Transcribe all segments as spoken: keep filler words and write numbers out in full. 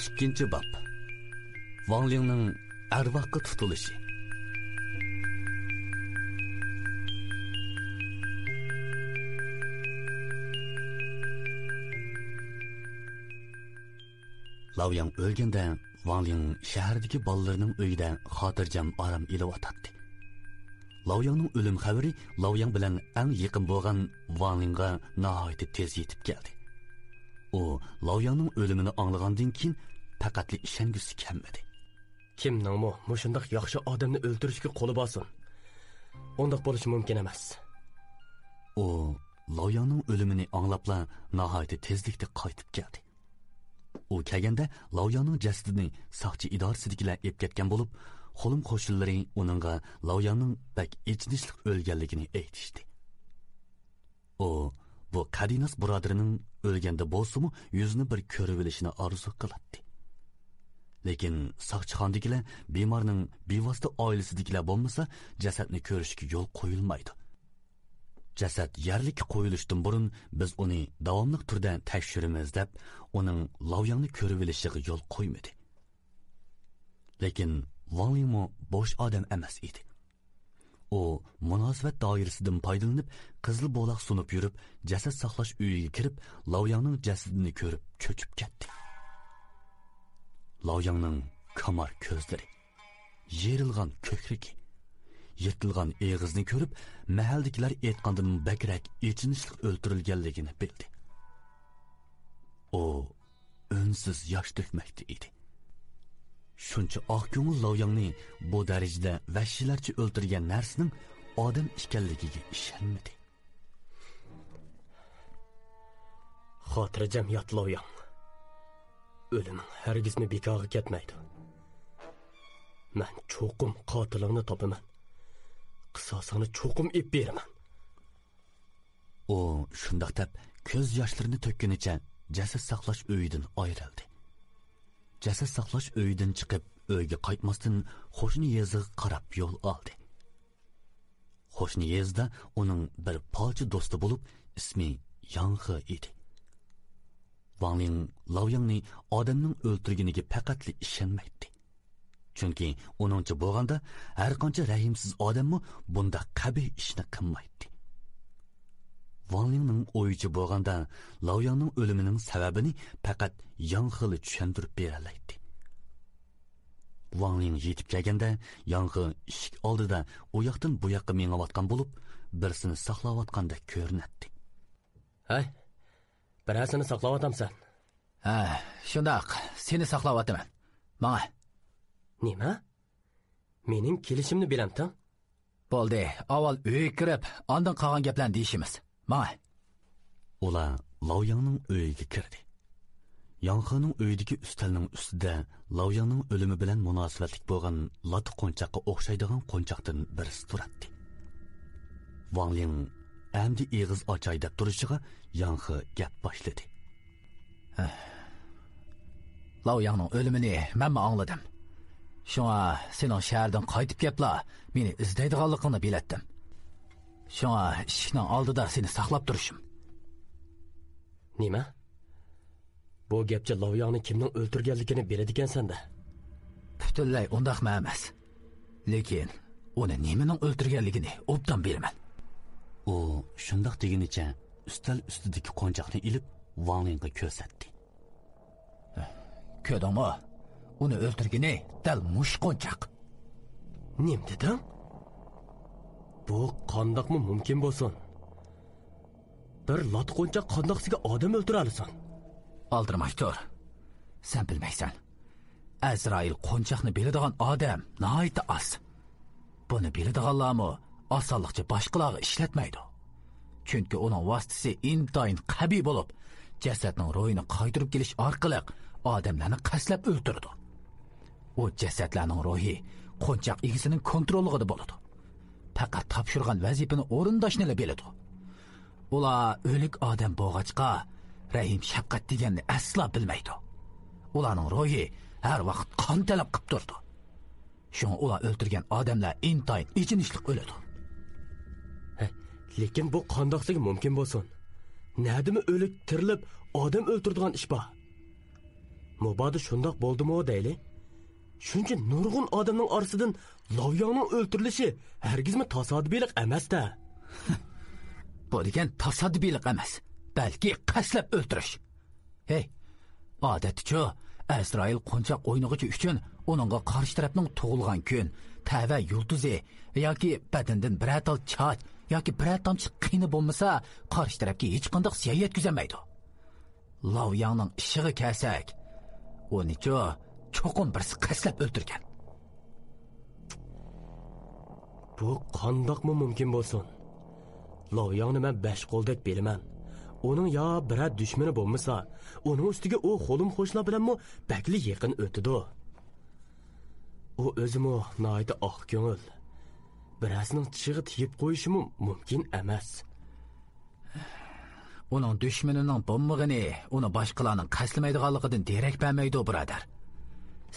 ئىككىنچى باب. ۋاڭ لىڭنىڭ ئەرۋاھقا تۇتۇلۇشى. لاۋياڭ ئۆلگەندە، ۋاڭ لىڭ شەھەردىكى بالىلىرىنىڭ ئۆيىدە خاتىرجەم ئارام ئېلىۋاتاتتى. لاۋياڭنىڭ ئۆلۈم خەۋىرى لاۋياڭ بىلەن ئەڭ يېقىن بولغان ۋاڭ لىڭغا ناھايىتى تېز يېتىپ كەلدى. ئۇ لاۋياڭنىڭ ئۆلۈمىنى ئاڭلىغاندىن كېيىن پەقەتلا ئىشەنگۈسى كەلمىدى. كىمنىڭمۇ مۇشۇنداق ياخشى ئادەمنى ئۆلتۈرۈشكە قولى بارسۇن؟ ئۇنداق بولۇشى مۇمكىن ئەمەس. ئۇ لاۋياڭنىڭ ئۆلۈمىنى ئاڭلاپلا ناھايىتى تېزلىكتە قايتىپ كەلدى. ئۇ كەلگەندە لاۋياڭنىڭ جەسىتىنى ساقچى ئىدارىسىدىكىلەر ئېلىپ كەتكەن بولۇپ، خولۇم قوشۇنلىرى ئۇنىڭغا لاۋياڭنىڭ بەك ئېچىنىشلىق ئۆلگەنلىكىنى ئېيتىشتى. ئۇ بۇ قەدىناس بۇرادىرىنىڭ ئۆلگەندە بولسىمۇ يۈزىنى بىر كۆرۈۋېلىشىنى ئارزۇ قىلاتتى. لېكىن ساقچىخانىدىكىلەر بىمارنىڭ بىۋاسىتە ئائىلىسىدىكىلەر بولمىسا جەسەتنى كۆرۈشكە يول قويۇلمايدۇ. جەسەت يەرلىككە قويۇلۇشتىن بۇرۇن بىز ئۇنى داۋاملىق تۈردە تەكشۈرىمىز دەپ، ئۇنىڭ لاۋياڭنى كۆرۈۋېلىشىغا يول قويمىدى. لېكىن ۋاڭ لىڭمۇ بوش ئادەم ئەمەس ئىدى. ئۇ مۇناسىۋەت دائىرىسىدىن پايدىلىنىپ، قىزىل بولاق سۇنۇپ يۈرۈپ، جەسەت ساقلاش ئۆيىگە كىرىپ، لاۋياڭنىڭ جەسىتىنى كۆرۈپ چۆچۈپ كەتتى. لاۋياڭنىڭ كامار كۆزلىرى، يېرىلغان كۆكرىكى، يىرتىلغان ئېغىزىنى كۆرۈپ، مەھەللىدىكىلەر ئېيتقاندىنمۇ بەكرەك ئېچىنىشلىق ئۆلتۈرۈلگەنلىكىنى بىلدى. ئۇ ئۈنسىز ياش تۆكمەكتە ئىدى. شۇنچە ئاق كۆڭۈل لاۋياڭنى بۇ دەرىجىدە ۋەھشىيلەرچە ئۆلتۈرگەن نەرسىنىڭ ئادەم ئىكەنلىكىگە ئىشەنمىدى. خاتىرجەم يات، لاۋياڭ. ئۆلۈمۈڭ ھەرگىزمۇ بىكارغا كەتمەيدۇ. مەن چوقۇم قاتىلىڭنى تاپىمەن. قىساسىڭنى چوقۇم ئېلىپ بېرىمەن. ئۇ شۇنداق دەپ، كۆز ياشلىرىنى تۆككىنىچە جەسەت ساقلاش ئۆيىدىن ئايرىلدى. جەسەت ساقلاش ئۆيىدىن چىقىپ، ئۆيگە قايتماستىن، قوشنا يېزىغا قاراپ يول ئالدى. قوشنا يېزىدا ئۇنىڭ بىر پالچى دوستى بولۇپ، ئىسمى ياڭخې ئىدى. ۋاڭ لىڭ لاۋياڭنى ئادەمنىڭ ئۆلتۈرگىنىگە پەقەتلا ئىشەنمەيتتى. چۈنكى ئۇنىڭچە بولغاندا، ھەرقانچە رەھىمسىز ئادەممۇ بۇنداق قەبىھ ئىشنى قىلمايتتى. ۋاڭ لىڭنىڭ ئويىچە بولغاندا، لاۋياڭنىڭ ئۆلۈمىنىڭ سەۋەبىنى پەقەت ياڭخېلا چۈشەندۈرۈپ بېرەلەيتتى. ۋاڭ لىڭ يېتىپ كەلگەندە، ياڭخې ئىشىك ئالدىدا ئۇ ياقتىن بۇ ياققا مېڭىۋاتقان بولۇپ، بىرسىنى ساقلاۋاتقاندەك كۆرۈنەتتى. ھەي، بىرەرسىنى ساقلاۋاتامسەن؟ ھە، شۇنداق، سېنى ساقلاۋاتىمەن. ماڭە. نېمە؟ مېنىڭ كېلىشىمنى بىلەمتىڭ؟ بولدى، ئاۋۋال ئۆيگە كىرىپ، ئاندىن قالغان گەپلەرنى دېيىشىمىز. ماڭە. ئۇلار لاۋياڭنىڭ ئۆيىگە كىردى. ياڭخېنىڭ ئۆيىدىكى ئۈستەلنىڭ ئۈستىدە لاۋياڭنىڭ ئۆلۈمى بىلەن مۇناسىۋەتلىك بولغان لاتا قونچاققا ئوخشايدىغان قونچاقتىن بىرسى تۇراتتى. ۋاڭ لىڭ ئەمدى ئېغىز ئاچاي دەپ تۇرۇشىغا ياڭخې گەپ باشلىدى. لاۋياڭنىڭ ئۆلۈمىنى مەنمۇ ئاڭلىدىم. شۇڭا سېنىڭ شەھەردىن قايتىپ كەپلا مېنى ئىزدەيدىغانلىقىڭنى بىلەتتىم. شۇڭا ئىشىكنىڭ ئالدىدا سېنى ساقلاپ تۇرۇشۇم. نېمە؟ بۇ گەپچە لاۋياڭنى كىمنىڭ ئۆلتۈرگەنلىكىنى بىلىدىكەنسەن-دە. پۈتۈنلەي ئۇنداقمۇ ئەمەس. لېكىن ئۇنى نېمىنىڭ ئۆلتۈرگەنلىكىنى ئوبدان بىلىمەن. ئۇ شۇنداق دېگىنىچە ئۈستەل ئۈستىدىكى قونچاقنى ئېلىپ، ۋاڭ لىڭغا كۆرسەتتى. كۆردۈڭمۇ؟ ئۇنى ئۆلتۈرگىنى دەل مۇشۇ قونچاق. نېمە دېدىڭ؟ بۇ قانداقمۇ مۇمكىن بولسۇن؟ بىر لاتا قونچاق قانداق سىگە ئادەم ئۆلتۈرەلىسۇن؟ ئالدىرىماي تۇر. سەن بىلمەيسەن. ئەزرائىل قونچاقنى بىلىدىغان ئادەم ناھايىتى ئاز. بۇنى بىلىدىغانلارمۇ ئاسانلىقچە باشقىلارغا ئىشلەتمەيدۇ. چۈنكى ئۇنىڭ ۋاسىتىسى ئىنتايىن قەبىھ بولۇپ، جەسەتنىڭ روھىنى قايتۇرۇپ كېلىش ئارقىلىق ئادەملەرنى قەستلەپ ئۆلتۈرىدۇ. ئۇ جەسەتلەرنىڭ روھى قونچاق ئىگىسىنىڭ كونتروللۇقىدا بولىدۇ. پەقەت تاپشۇرغان ۋەزىپىنى ئورۇنداشنىلا بىلىدۇ. ئۇلار ئۆلۈك ئادەم بولغاچقا، رەھىم-شەپقەت دېگەننى ئەسلا بىلمەيدۇ. ئۇلارنىڭ روھى ھەر ۋاقىت قان تەلەپ قىپ تۇرىدۇ. شۇڭا ئۇلار ئۆلتۈرگەن ئادەملەر ئىنتايىن ئېچىنىشلىق ئۆلىدۇ. ھە، لېكىن بۇ قانداقسىگە مۇمكىن بولسۇن؟ نەدىمۇ ئۆلۈك تىرىلىپ ئادەم ئۆلتۈرىدىغان ئىش بار؟ مۇبادا شۇنداق بولدىمۇ دەيلى؟ شۇنچە نۇرغۇن ئادەمنىڭ ئارىسىدىن لاۋياڭنىڭ ئۆلتۈرۈلۈشى ھەرگىزمۇ تاسادىپىيلىق ئەمەس-دە. بۇ دېگەن تاسادىپىيلىق ئەمەس، بەلكى قەستلەپ ئۆلتۈرۈش. ھەي، ئادەتتىچۇ، ئەزرائىل قونچاق ئوينىغۇچى ئۈچۈن ئۇنىڭغا قارشى تەرەپنىڭ تۇغۇلغان كۈن، تەۋە يۇلتۇزى ياكى بەدىنىدىن بىرەر تال چاچ ياكى بىرەر تامچە قېنى بولمىسا، قارشى تەرەپكە ھېچقانداق زىيان يەتكۈزەلمەيدۇ. لاۋياڭنىڭ ئىشىغا كەلسەك، ئۇنىچۇ چوقۇم بىرسى قەستلەپ ئۆلتۈرگەن. بۇ قانداقمۇ مۇمكىن بولسۇن؟ لاۋياڭنى مەن بەش قولدەك بىلىمەن. ئۇنىڭ يا بىرەر دۈشمىنى بولمىسا، ئۇنىڭ ئۈستىگە ئۇ خولۇم خوشلار بىلەنمۇ بەكلا يېقىن ئۆتىدۇ. ئۇ ئۆزىمۇ ناھايىتى ئاق كۆڭۈل. بىرەرسىنىڭ چىشىغا تېگىپ قويۇشىمۇ مۇمكىن ئەمەس. ئۇنىڭ دۈشمىنىنىڭ بولمىغىنى ئۇنى باشقىلارنىڭ قەستلىمەيدىغانلىقىدىن دېرەك بەرمەيدۇ، بۇرادەر.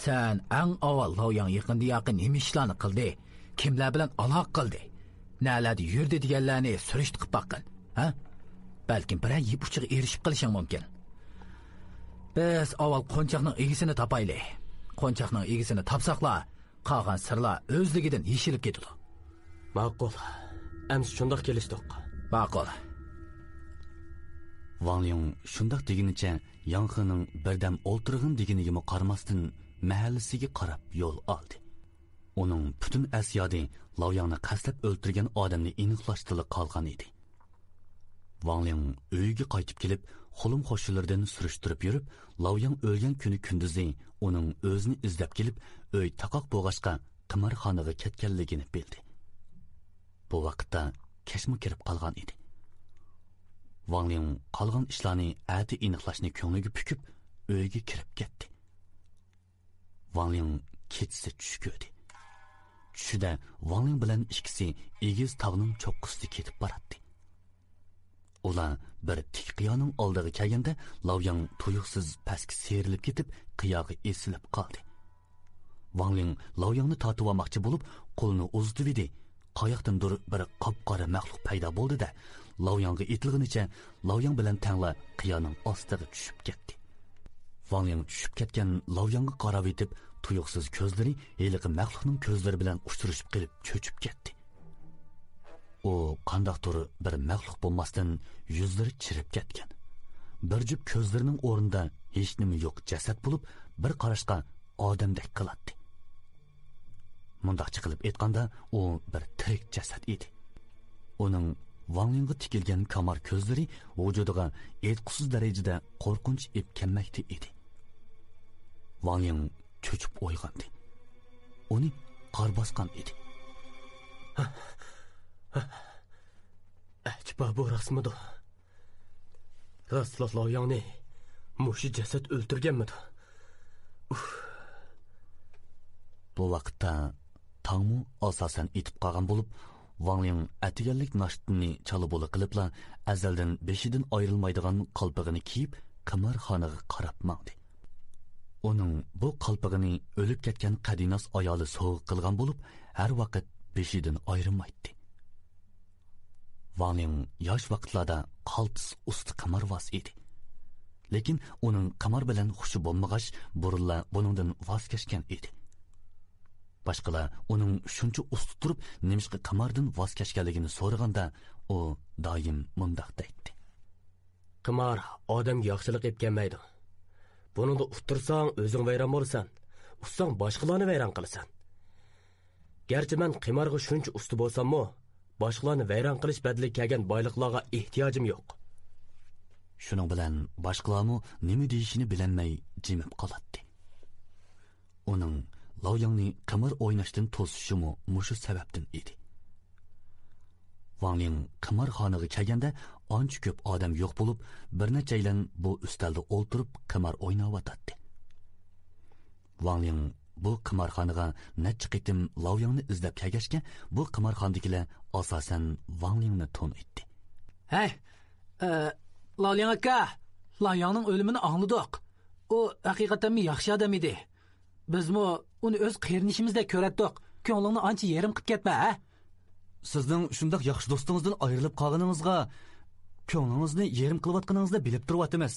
سەن ئەڭ ئاۋۋال لاۋياڭ يېقىندا ياقى نېمە ئىشلارنى قىلدى، كىملەر بىلەن ئالاقە قىلدى، نەلەردە يۈردى دېگەنلەرنى سۈرۈشتە قىلىپ باققىن، ھە؟ بەلكىم بىرەر يىپ ئۇچىغا ئېرىشىپ قېلىشىڭ مۇمكىن. بىز ئاۋۋال قونچاقنىڭ ئىگىسىنى تاپايلى. قونچاقنىڭ ئىگىسىنى تاپساقلا، قالغان سىرلار ئۆزلۈكىدىن يېشىلىپ كېتىدۇ. ماقۇل. ئەمسە شۇنداق كېلىشتۇق. ماقۇل. ۋاڭ لىڭ شۇنداق دېگىنىچە ياڭ خېنىڭ بىردەم ئولتۇرغىن دېگىنىگىمۇ قارىماستىن، مەھەللىسىگە قاراپ يول ئالدى. ئۇنىڭ پۈتۈن ئەس-يادى لاۋياڭنى قەستلەپ ئۆلتۈرگەن ئادەمنى ئېنىقلاشتىلا قالغان ئىدى. ۋاڭ لىڭ ئۆيىگە قايتىپ كېلىپ، خولۇم خوشلىرىدىن سۈرۈشتۈرۈپ يۈرۈپ، لاۋياڭ ئۆلگەن كۈنى كۈندۈزى ئۇنىڭ ئۆزىنى ئىزدەپ كېلىپ، ئۆي تاقاق بولغاچقا، قىمارخانىغا كەتكەنلىكىنى بىلدى. بۇ ۋاقىتتا كەچمۇ كىرىپ قالغان ئىدى. ۋاڭ لىڭ قالغان ئىشلارنى ئەتە ئېنىقلاشنى كۆڭلىگە پۈكۈپ، ئۆيگە كىرىپ كەتتى. ۋاڭ لىڭ كېچىسى چۈش كۆردى. چۈشىدە ۋاڭ لىڭ بىلەن ئىككىسى ئېگىز تاغنىڭ چوققىسىدا كېتىپ باراتتى. ئۇلار بىر تىك قىيانىڭ ئالدىغا كەلگەندە، لاۋياڭ تۇيۇقسىز پەسكە سىيرىلىپ كېتىپ، قىياغا ئېسىلىپ قالدى. ۋاڭ لىڭ لاۋياڭنى تارتىۋالماقچى بولۇپ، قولىنى ئۇزىتىۋىدى. قاياقتىندۇر بىر قاپقارا مەخلۇق پەيدا بولدى-دە، لاۋياڭغا ئېتىلغىنىچە لاۋياڭ بىلەن تەڭلا قىيانىڭ ئاستىغا چۈشۈپ كەتتى. ۋاڭ لىڭ چۈشۈپ كەتكەن لاۋياڭغا قاراۋېتىپ، تۇيۇقسىز كۆزلىرى ھېلىقى مەخلۇقنىڭ كۆزلىرى بىلەن ئۇچرىشىپ قېلىپ چۆچۈپ كەتتى. ئۇ قانداقتۇر بىر مەخلۇق بولماستىن، يۈزلىرى چىرىپ كەتكەن، بىر جۈپ كۆزلىرىنىڭ ئورنىدا ھېچنېمە يوق جەسەت بولۇپ، بىر قاراشقا ئادەمدەك قىلاتتى. مۇنداقچە قىلىپ ئېيتقاندا، ئۇ بىر تىرىك جەسەت ئىدى. ئۇنىڭ ۋاڭ لىڭغا تىكىلگەن كامار كۆزلىرى ۋۇجۇدىغا ئېيتقۇسىز دەرىجىدە قورقۇنچ ئېلىپ كەلمەكتە ئىدى. ۋاڭ لىڭ چۆچۈپ ئويغاندى. ئۇنى قار باسقان ئىدى. ئەجەبا، بۇ راستمىدۇ؟ راستلا لاۋياڭنى مۇشۇ جەسەت ئۆلتۈرگەنمىدۇ؟ ئۇھ. بۇ ۋاقىتتا تاڭمۇ ئاساسەن ئېتىپ قالغان بولۇپ، ۋاڭ لىڭ ئەتىگەنلىك ناشتىنى چالا بولا قىلىپلا، ئەزەلدىن بېشىدىن ئايرىلمايدىغان قالپىقىنى كىيىپ، قىمارخانىغا قاراپ ماڭدى. ئۇنىڭ بۇ قالپىقىنى ئۆلۈپ كەتكەن قەدىناس ئايالى سوۋغا قىلغان بولۇپ، ھەر ۋاقىت بېشىدىن ئايرىمايتتى. ۋاڭ لىڭ ياش ۋاقىتلاردا قالتىس ئۇستا قىمارۋاز ئىدى. لېكىن ئۇنىڭ قىمار بىلەن خۇشى بولمىغاچ، بۇرۇنلا بۇنىڭدىن ۋاز كەچكەن ئىدى. باشقىلار ئۇنىڭ شۇنچە ئۇستا تۇرۇپ، نېمىشقا قىماردىن ۋاز كەچكەنلىكىنى سورىغاندا، ئۇ دائىم مۇنداق دەيتتى: قىمار ئادەمگە ياخشىلىق ئېلىپ كەلمەيدۇ. بۇنىڭدا ئۇتتۇرساڭ، ئۆزۈڭ ۋەيران بولىسەن، ئۇتساڭ، باشقىلارنى ۋەيران قىلىسەن. گەرچە مەن قىمارغا شۇنچە ئۇستا بولساممۇ، باشقىلارنى ۋەيران قىلىش بەدىلىگە كەلگەن بايلىقلارغا ئېھتىياجىم يوق. شۇنىڭ بىلەن باشقىلارمۇ نېمە دېيىشىنى بىلەلمەي جىمىپ قالاتتى. ئۇنىڭ لاۋياڭنى قىمار ئويناشتىن توسۇشىمۇ مۇشۇ سەۋەبتىن ئىدى. ۋاڭ لىڭ قىمارخانىغا كەلگەندە ئانچە كۆپ ئادەم يوق بولۇپ، بىر نەچچەيلەن بۇ ئۈستەلدە ئولتۇرۇپ قىمار ئويناۋاتاتتى. ۋاڭ لىڭ بۇ قىمارخانىغا نەچچە قېتىم لاۋياڭنى ئىزدەپ كەلگەچكە، بۇ قىمارخانىدىكىلەر ئاساسەن ۋاڭ لىڭنى تونۇيتتى. ھەي، ئە، لاۋياڭ ئاكا، لاۋياڭنىڭ ئۆلۈمىنى ئاڭلىدۇق. ئۇ ھەقىقەتەنمۇ ياخشى ئادەم ئىدى. بىزمۇ ئۇنى ئۆز قېرىندىشىمىزدەك كۆرەتتۇق. كۆڭلۈڭنى ئانچە يېرىم قىپ كەتمە، ھە؟ سىزنىڭ شۇنداق ياخشى دوستىڭىزدىن ئايرىلىپ قالغىنىڭىزغا، كۆڭلىڭىزنى يېرىم قىلىۋاتقىنىڭىزنى بىلىپ تۇرۇۋاتىمىز.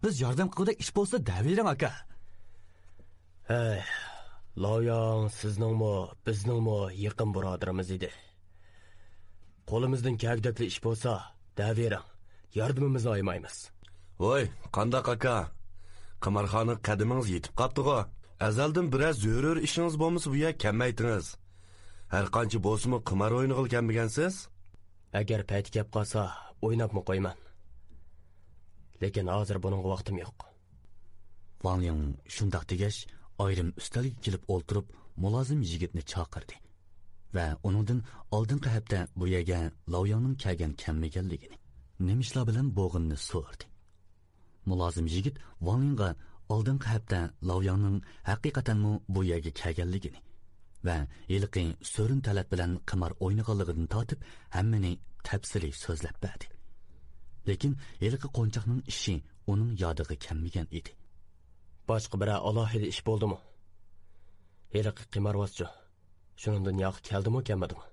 بىز ياردەم قىلغۇدەك ئىش بولسا دەۋېرىڭ، ئاكا. ھەي، لاۋياڭ سىزنىڭمۇ، بىزنىڭمۇ يېقىن بۇرادىرىمىز ئىدى. قولىمىزدىن كەلگۈدەكلا ئىش بولسا دەۋېرىڭ، ياردىمىمىزنى ئايىمايمىز. ۋوي، قانداق ئاكا؟ قىمارخانىغا قەدىمىڭىز يېتىپ قاپتىغۇ؟ ئەزەلدىن بىرەر زۆرۈر ئىشىڭىز بولمىسا بۇ يەرگە كەلمەيتىڭىز. ھەرقانچە بولسىمۇ قىمار ئوينىغىلى كەلمىگەنسىز. ئەگەر پەيتى كەپ قالسا ئويناپمۇ قويىمەن. لېكىن ھازىر بۇنىڭغا ۋاقتىم يوق. ۋاڭ لىڭ شۇنداق دېگەچ، ئايرىم ئۈستەلگە كېلىپ ئولتۇرۇپ، مۇلازىم يىگىتنى چاقىردى ۋە ئۇنىڭدىن ئالدىنقى ھەپتە بۇ يەرگە لاۋياڭنىڭ كەلگەن-كەلمىگەنلىكىنى، نېمە ئىشلار بىلەن بولغىنىنى سورىدى. مۇلازىم يىگىت ۋاڭ لىڭغا ئالدىنقى ھەپتە لاۋياڭنىڭ ھەقىقەتەنمۇ بۇ يەرگە كەلگەنلىكىنى ۋە ھېلىقى سۆرۈن تەلەت بىلەن قىمار ئوينىغانلىقىدىن تارتىپ ھەممىنى تەپسىلىي سۆزلەپ بەردى. لېكىن ھېلىقى قونچاقنىڭ ئىشى ئۇنىڭ يادىغا كەلمىگەن ئىدى. باشقا بىرەر ئالاھىدە ئىش بولدىمۇ؟ ھېلىقى قىمارۋازچۇ؟ شۇنىڭدىن ياقى كەلدىمۇ، كەلمىدىمۇ؟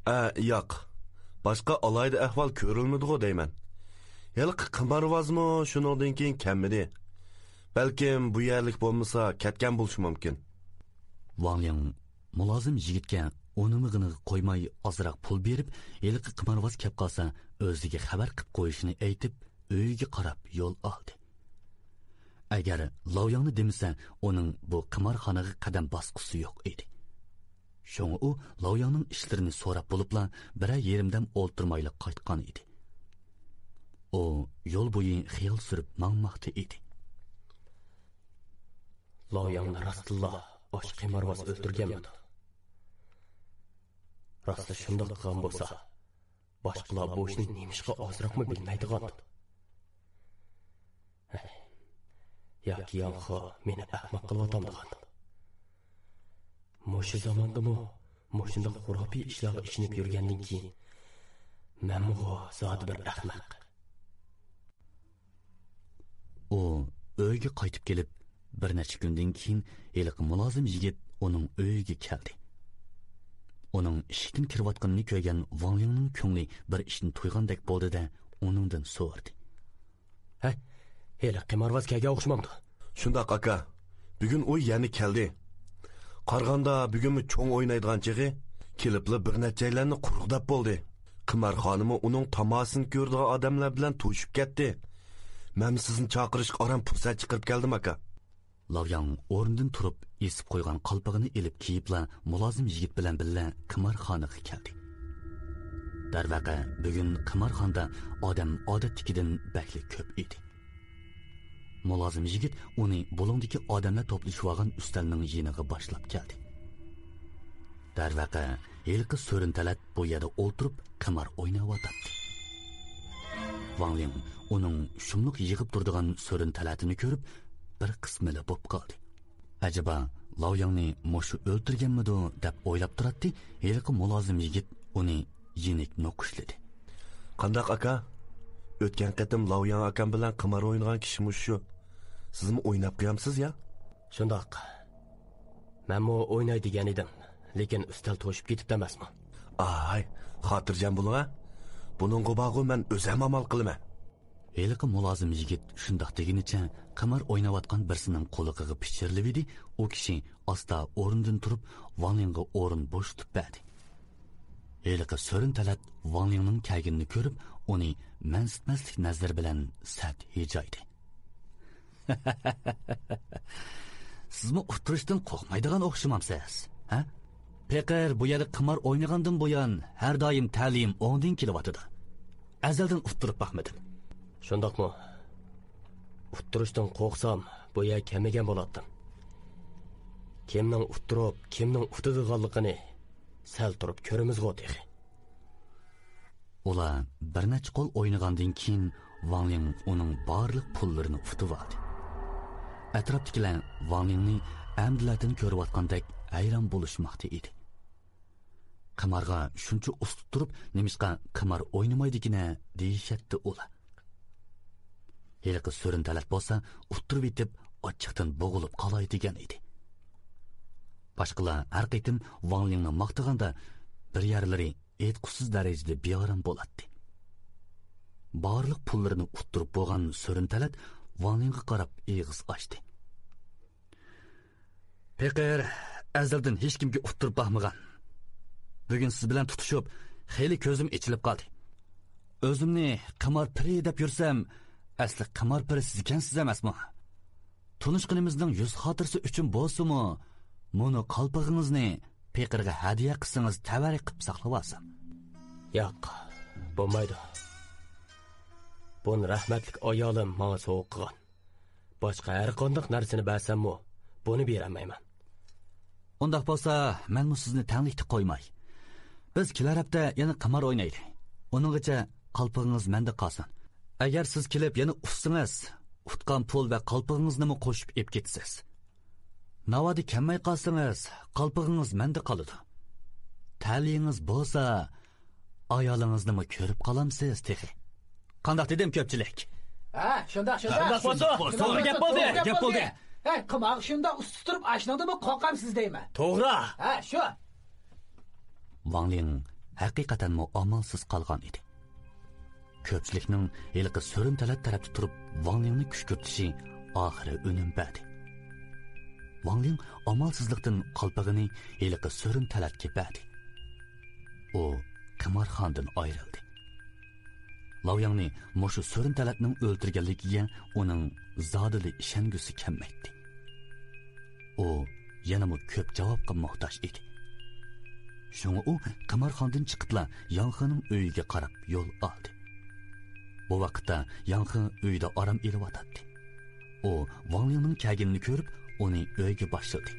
ئە، ياق. باشقا ئالاھىدە ئەھۋال كۆرۈلمىدىغۇ دەيمەن. ھېلىقى قىمارۋازمۇ شۇنىڭدىن كېيىن كەلمىدى. بەلكىم بۇ يەرلىك بولمىسا، كەتكەن بولۇشى مۇمكىن. ۋاڭ لىڭ مۇلازىم يىگىتكە ئۇنىمىغىنىغا قويماي، ئازراق پۇل بېرىپ، ھېلىقى قىمارۋاز كەپ قالسا، ئۆزىگە خەۋەر قىپ قويۇشىنى ئېيتىپ، ئۆيىگە قاراپ يول ئالدى. ئەگەر لاۋياڭنى دېمىسە، ئۇنىڭ بۇ قىمارخانىغا قەدەم باسقۇسى يوق ئىدى. شۇڭا ئۇ لاۋياڭنىڭ ئىشلىرىنى سوراپ بولۇپلا، بىرەر يېرىم دەم ئولتۇرمايلا قايتقان ئىدى. ئۇ يول بويى خىيال سۈرۈپ ماڭماقتا ئىدى. لاۋياڭنى راستتىنلا ئاشۇ قىمارۋاز ئۆلتۈرگەنمىدۇ؟ راستلا شۇنداق قىلغان بولسا، باشقىلار بۇ ئىشنى نېمىشقا ئازراقمۇ بىلمەيدىغاندۇ؟ ھەي، ياكى ياڭخې مېنى ئەخمەق قىلىۋاتامدىغاندۇ؟ مۇشۇ زاماندىمۇ مۇشۇنداق خۇراپىي ئىشلارغا ئىشىنىپ يۈرگەندىن كېيىن، مەنمۇ زادى بىر ئەخمەق. ئۇ ئۆيگە قايتىپ كېلىپ، بىر نەچچە كۈندىن كېيىن ھېلىقى مۇلازىم يىگىت ئۇنىڭ ئۆيىگە كەلدى. ئۇنىڭ ئىشىكتىن كىرىۋاتقىنىنى كۆرگەن ۋاڭ لىڭنىڭ كۆڭلى بىر ئىشنى تۇيغاندەك بولدى-دە، ئۇنىڭدىن سورىدى. ھەي، ھېلىقى قىمارۋاز كەلگەن ئوخشىمامدۇ؟ شۇنداق، ئاكا. بۈگۈن ئۇ يەنە كەلدى. قارىغاندا، بۈگۈنمۇ چوڭ ئوينايدىغان چېغى، كېلىپلا بىر نەچچەيلەننى قۇرۇقداپ بولدى. قىمارخانىمۇ ئۇنىڭ تاماشىسىنى كۆرىدىغان ئادەملەر بىلەن توشۇپ كەتتى. مەنمۇ سىزنى چاقىرىشقا ئاران پۇرسەت چىقىرىپ كەلدىم، ئاكا. لاۋياڭ ئورنىدىن تۇرۇپ، ئېسىپ قويغان قالپىقىنى ئېلىپ كىيىپلا، مۇلازىم يىگىت بىلەن بىللە قىمارخانىغا كەلدى. دەرۋەقە، بۈگۈن قىمارخانىدا ئادەم ئادەتتىكىدىن بەكلا كۆپ ئىدى. مۇلازىم يىگىت ئۇنى بۇلۇڭدىكى ئادەملەر توپلىشىۋالغان ئۈستەلنىڭ يېنىغا باشلاپ كەلدى. دەرۋەقە، ھېلىقى سۆرۈن تەلەت بۇ يەردە ئولتۇرۇپ قىمار ئويناۋاتاتتى. ۋاڭ لىڭ ئۇنىڭ شۇملۇق يىغىپ تۇرىدىغان سۆرۈن تەلەتىنى كۆرۈپ، بىر قىسمىلا بوپ قالدى. ئەجەبا، لاۋياڭنى مۇشۇ ئۆلتۈرگەنمىدۇ دەپ ئويلاپ تۇراتتى، ھېلىقى مۇلازىم يىگىت ئۇنى يېنىك نوقۇشلىدى. قانداق ئاكا؟ ئۆتكەن قېتىم لاۋياڭ ئاكام بىلەن قىمار ئوينىغان كىشى مۇشۇ. سىزمۇ ئويناپ قويامسىز يا؟ شۇنداق. مەنمۇ ئويناي دېگەن ئىدىم، لېكىن ئۈستەل توشۇپ كېتىپتۇ ئەمەسمۇ؟ ئاي، خاتىرجەم بولۇڭ ھە. بۇنىڭغا بارغۇ مەن ئۆزەم ئامال قىلىمەن. ھېلىقى مۇلازىم يىگىت شۇنداق دېگىنىچە قىمار ئويناۋاتقان بىرسىنىڭ قۇلىقىغا پىچىرلىۋىدى، ئۇ كىشى ئاستا ئورنىدىن تۇرۇپ، ۋاڭ لىڭغا ئورۇن بوشىتىپ بەردى. ھېلىقى سۆرۈن تەلەت ۋاڭ لىڭنىڭ كەلگىنىنى كۆرۈپ، ئۇنى مەنسىتمەسلىك نەزىرى بىلەن سەت ھىجايدى. سىزمۇ ئۇتتۇرۇشتىن قورقمايدىغان ئوخشىمامسىز، ھە؟ پېقىر بۇ يەردە قىمار ئوينىغاندىن بۇيان، ھەر دائىم تەلىيىم ئوڭدىن كېلىۋاتىدۇ. ئەزەلدىن ئۇتتۇرۇپ باقمىدىم. شۇنداقمۇ؟ ئۇتتۇرۇشتىن قورقسام، بۇ يەرگە كەلمىگەن بولاتتىم. كىمنىڭ ئۇتتۇرۇپ، كىمنىڭ ئۇتىدىغانلىقىنى سەل تۇرۇپ كۆرىمىزغۇ تېخى. ئۇلار بىر نەچچە قول ئوينىغاندىن كېيىن، ۋاڭ لىڭ ئۇنىڭ بارلىق پۇللىرىنى ئۇتۇۋالدى. ئەتراپتىكىلەر ۋاڭ لىڭنى ئەمدىلەتىن كۆرۈۋاتقاندەك ھەيران بولۇشماقتا ئىدى. قىمارغا شۇنچە ئۇستا تۇرۇپ، نېمىشقا قىمار ئوينىمايدىكىنە دېيىشەتتى ئۇلار. ھېلىقى سۆرۈن تەلەت بولسا ئۇتتۇرۇۋېتىپ، ئاچچىقتىن بوغۇلۇپ قالاي دېگەن ئىدى. باشقىلار ھەر قېتىم ۋاڭ لىڭنى ماختىغاندا، بىر يەرلىرى ئېيتقۇسىز دەرىجىدە بىئارام بولاتتى. بارلىق پۇللىرىنى ئۇتتۇرۇپ بولغان سۆرۈن تەلەت ۋاڭ لىڭغا قاراپ ئېغىز ئاچتى. پېقىر ئەزەلدىن ھېچكىمگە ئۇتتۇرۇپ باقمىغان. بۈگۈن سىز بىلەن تۇتۇشۇپ، خېلى كۆزۈم ئېچىلىپ قالدى. ئۆزۈمنى قىمار پىرى دەپ يۈرسەم، ئەسلى قىمار پىرى سىز ئىكەنسىز ئەمەسمۇ؟ تونۇشقىنىمىزنىڭ يۈز خاتىرىسى ئۈچۈن بولسىمۇ، مۇنۇ قالپىقىڭىزنى پېقىرغا ھەدىيە قىلسىڭىز تەۋەررۈك قىلىپ ساقلىۋالسام. ياق، بولمايدۇ. بۇنى رەھمەتلىك ئايالىم ماڭا سوۋغا قىلغان. باشقا ھەر قانداق نەرسىنى بەرسەممۇ، بۇنى بېرەلمەيمەن. ئۇنداق بولسا، مەنمۇ سىزنى تەڭلىكتە قويماي. بىز كېلەر ھەپتە يەنە قىمار ئوينايلى. ئۇنىڭغىچە قالپىقىڭىز مەندە قالسۇن. ئەگەر سىز كېلىپ يەنە ئۇتسىڭىز، ئۇتقان پۇل ۋە قالپىقىڭىزنىمۇ قوشۇپ ئېلىپ كېتىسىز. ناۋادا كەلمەي قالسىڭىز، قالپىقىڭىز مەندە قالىدۇ. تەلىيىڭىز بولسا، ئايالىڭىزنىمۇ كۆرۈپ قالامسىز تېخى. قانداق دېدىم، كۆپچىلىك؟ ھە، شۇنداق، شۇنداق. شۇنداق بولسۇن. توغرا گەپ بولدى. گەپ بولدى. ھەي، قىمارغا شۇنداق ئۇستا تۇرۇپ ئاشنىڭدىنمۇ قورقامسىز دەيمەن. توغرا. ھە، شۇ. ۋاڭ لىڭ ھەقىقەتەنمۇ ئامالسىز قالغان ئىدى. كۆپچىلىكنىڭ ھېلىقى سۆرۈن تەلەت تەرەپتە تۇرۇپ ۋاڭ لىڭنى كۈشكۈرتۈشى ئاخىرى ئۈنۈم بەردى. ۋاڭ لىڭ ئامالسىزلىقتىن قالپىقىنى ھېلىقى سۆرۈن تەلەتكە بەردى. ئۇ قىمارخانىدىن ئايرىلدى. لاۋياڭنى مۇشۇ سۆرۈن تەلەتنىڭ ئۆلتۈرگەنلىكىگە ئۇنىڭ زادىلا ئىشەنگۈسى كەلمەيتتى. ئۇ يەنىمۇ كۆپ جاۋابقا موھتاج ئىدى. شۇڭا ئۇ قىمارخانىدىن چىقىپلا ياڭخېنىڭ ئۆيىگە قاراپ يول ئالدى. بۇ ۋاقىتتا ياڭخې ئۆيدە ئارام ئېلىۋاتاتتى. ئۇ ۋاڭ لىڭنىڭ كەلگىنىنى كۆرۈپ، ئۇنى ئۆيگە باشلىدى.